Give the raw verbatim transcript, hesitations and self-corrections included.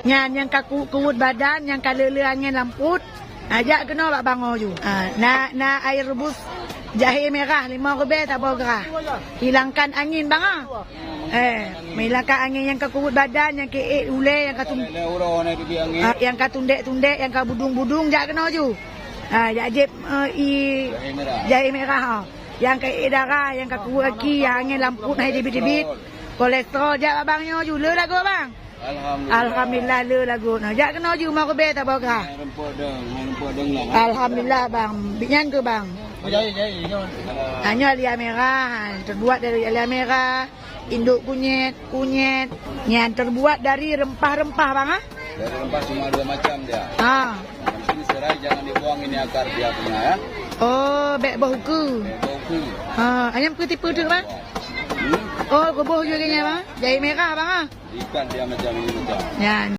Nyan nyang ka ku-, kuweuet badan, nyang ka le-le angén lam pruet. Ha, jak keunoe bak bang nyoe ju. Ha, na, na air rebus jahé mirah limong ribèe saboh grah. Hilangkan angin bang, ha. Eh, menghilangkan angin nyang ka kuweuet badan, nyang keuék ulèe, nyang ka tun-, ha, nyang ka tundék-tundék, nyang ka budung-budung, jak keunoe ju. Ha, jak jieb, eh, i jahé mirah, ha. Nyang keuék darah, nyang ka kuweuet aki, nyang angén lam pruet hai tibit-tibit. Kolesterol, jak bak bang nyoe ju. Le lagoe bang. Alhamdulillah. Alhamdulillah, le lagoe na. Jak keunoe ju limong ribèe saboh grah. Hai reumpok dong, hai reumpok dong lah. Alhamdulillah bang. Bit nyan keuh bang. Oh, jai, jai, nyoe. Ha, nyoe alia mirah, ha, terbuat dari alia mirah, induk kunyit, kunyit. Nyan terbuat dari rempah-rempah bang, ha? Dari rempah cuma dua macam dia. Ha. Yang penting serai jangan dibuang ini akar dia punya ya. Oh, bèk boh ukeue. Bèk boh ukeue. Ha, ayam putih putih bang? Hmm? Oh, kuboh juga nya bang. Jahé mirah bang, ha? Ikan dia macam ini macam. Nyan.